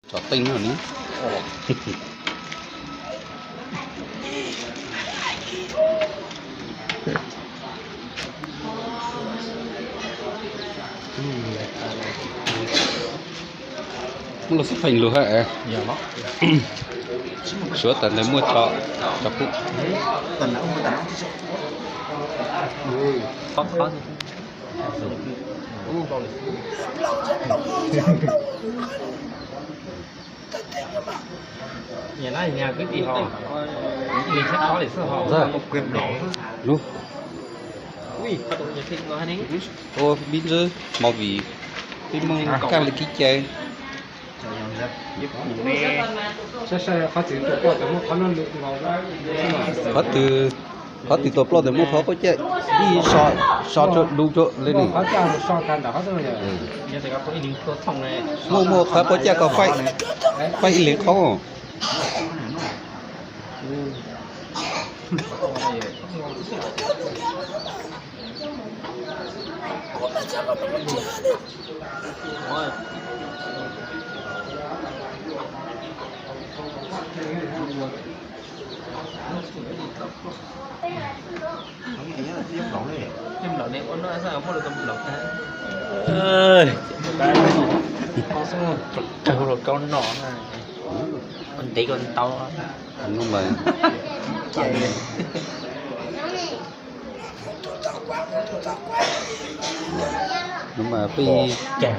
Tsom teej no ni. Muaj lus xab feem lus hab. Suav tas ntawd muaj tso, tso pub. Lub, ua pib ntxwb movie, pib moog kaaj le kib cai. Qhov twg, qhov twg tuam ploj ntawd muaj qhov quab caj, ib so, so rua du rua le ne. Muaj, muaj qhov quab caj koj faib, faib ib leeg qhov. Kawg los kaub no, ntev koj ntau. Peb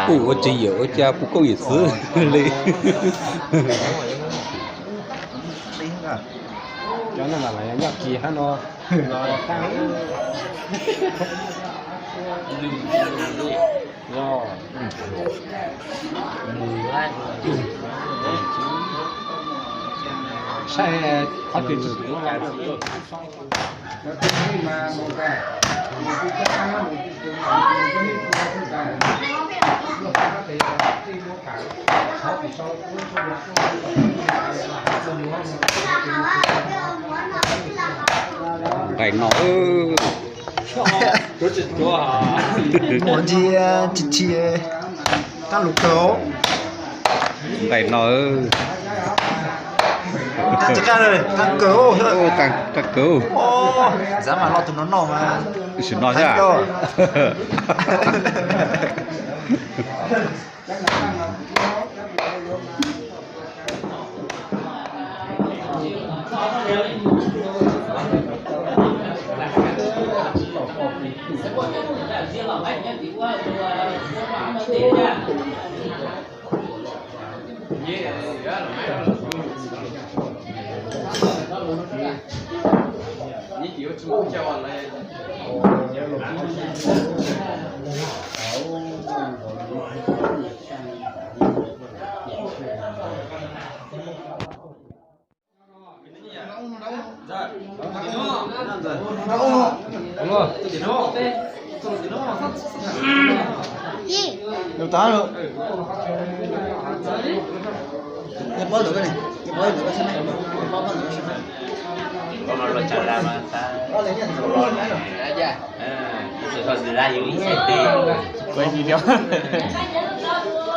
pum ua tsis yawm ua cas pum koob yawm xwb li. Cov no mas nyob kis hab no. Saib qhov twg. Nqaim no, ua ntsia tsis tshia, qaab lug kawg. Nqaim no, qaab kawg, qaab kawg. Xav mas lo tug no noj mas, sim no thiab.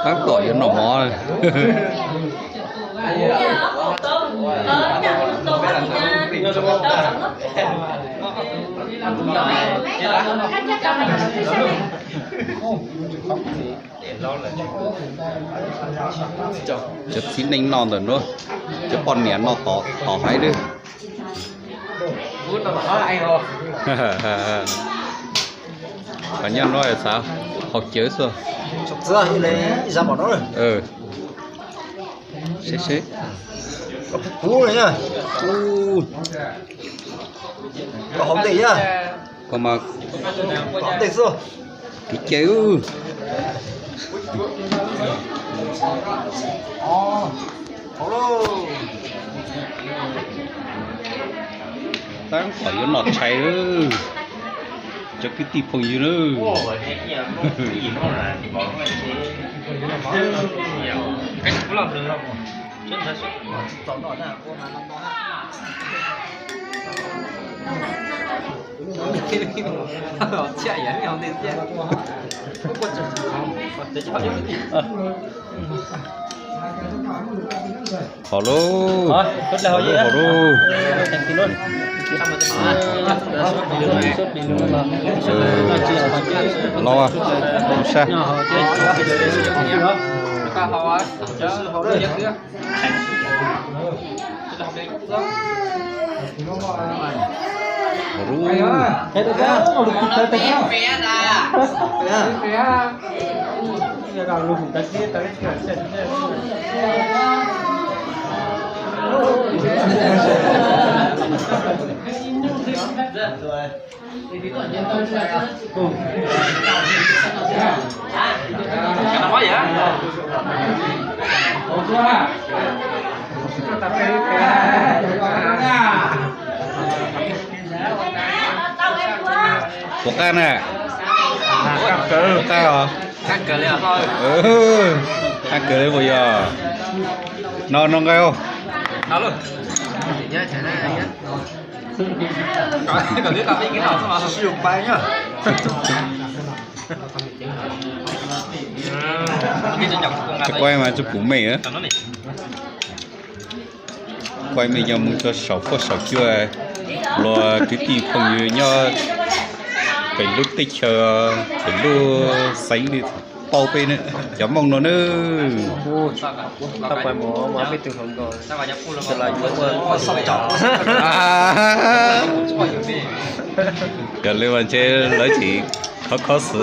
Tab tom yuav noj mov. Cov txiv neej noj ntawm nuav, cov poj niam noj tom haiv lawm. Cov nyob nuav xav haus cawv xwb. Seb seb. Koj mas kev cai. Tab tom yuav noj tshais, cov kwv tij phooj ywg. Hov lauj, hov lauj, hov lauj. Los, sab. Puas qab na? Puas qab os? Qab kawg li puas yog? No no nqaij. Tsis quaj mas tsis pum mej. Quaj mej coj mus rau saum huab saum cua, los kwv tij phooj ywg nyob pem lub teb chaws, pem lub xeev li tau peb cov Hmoob no nawb. Yog li mas ntshe lawv tsis khov kho xwb.